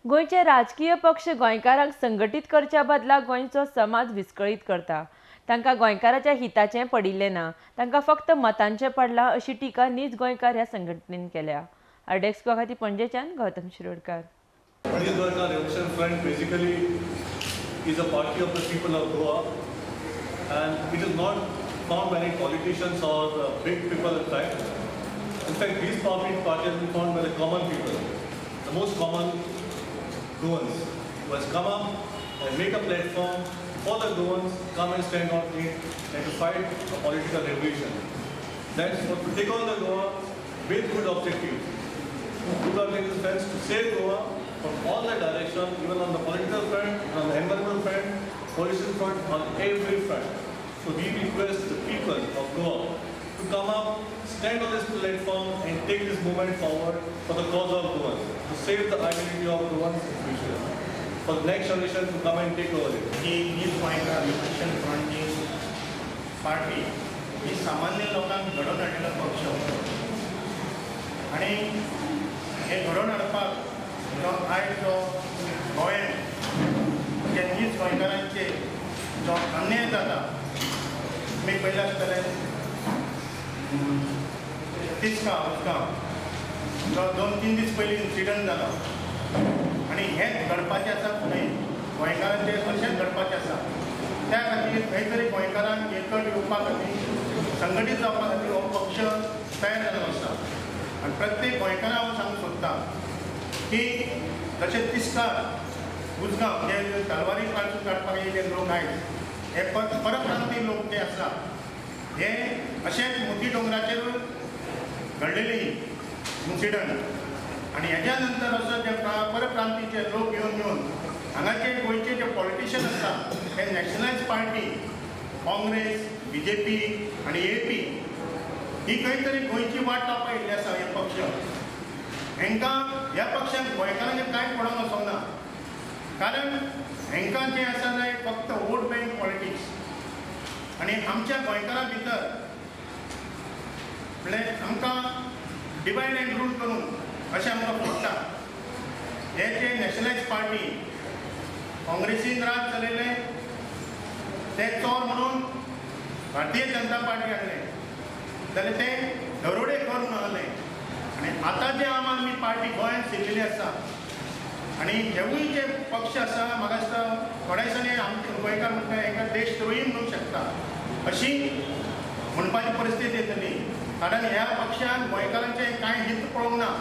गोंयचे राजकीय पक्ष गोंयकारांक संघटीत करच्या बदला गोंयचो समाज विस्कळीत करता. तांकां गोंयकाराच्या हिताचें पडिल्लें ना, तांकां फक्त मतांचें पडलां अशी टिका नीज गोंयकार ह्या संघटनेन केल्या. आरडीएक्स गोवा खातीर पणजेच्यान Gautam Shirodkar. Nij Goenkar Revolution Front basically is a party of the people of Goa, and it is not formed by any politicians or big people in fact. In fact, this party has been formed by the common people, the most common Goans, who has come up and make a platform for the Goans, come and stand on it and to fight a political revolution. That's for to take on the Goa with good objectives. Good objectives friends, to save Goa from all the direction, even on the political front, on the environmental front, pollution front, on every front. So we request the people of Goa to come up, stand on this platform and take this movement forward for the cause of Goa, to save the identity of Goans in future, for the next generation to come and take over it. ही नीज गोंयकार revolution front ही party ही सामान्य लोकांक घडोवन हाडिल्लो पक्ष आनी हे घडोवन हाडपाक जो आयज जो गोंयांत जे नीज गोंयकारांचेर जो अन्याय जाता, तुमी पयलें आसतलें तिस्का उसगांव जो 2-3 दीस पयलीं इन्सिडंट जालो आनी हेंच घडपाचें आसा फुडें गोंयकारांचें अशेंच घडपाचें आसा. त्या खातीर खंय तरी गोंयकारांक एकवट येवपा खातीर संघटीत जावपा खातीर हो पक्ष तयार जाल्लो आसा. आनी प्रत्येक गोंयकारांक हांव सांगूंक सोदता की जशें तिस्कार उसगांव जे तलवारी काडून काडपाक येयले लोक आयज हे परप्रांतीय लोक जे आसा हे अशेंच मोती दोंगराचेर घडलेली इन्सिडंट आनी हेज्या नंतर असो जे परप्रांतीचे लोक येवन येवन हांगाचे गोंयचे जे पॉलिटिशियन आसा हे nationalise party Congress, B J P आनी ए पी ही खंय तरी गोंयची वाट लावपाक येयल्ली आसा. हे पक्ष हेंकां ह्या पक्षांक गोंयकारांचें कांय पडोवंक वचोंक ना, कारण हेंकां जें आसा जाय फक्त वोट बँक पॉलिटिक्स. आनी आमच्या गोंयकारां भितर म्हणल्यार आमकां डिवायड एंड रूल करून अशें आमकां पडटा. हे जे नॅशनलायज पार्टी काँग्रेसीन राज चलयलें ते चोर म्हणून भारतीय जनता पार्टी हाडलें जाल्यार ते दरोडेखोर म्हणून हाडलें. आनी आतां जे आम आदमी पार्टी गोंयांत शिरलेली आसा आनी हेवूय जे पक्ष आसा म्हाका दिसता थोड्या दिसांनी आमचे गोंयकार म्हणटा हेका देशद्रोही म्हणूंक शकता अशी म्हणपाची परिस्थिती येतली. कारण ह्या पक्षान गोंयकारांचें कांय हित पळोवंक ना.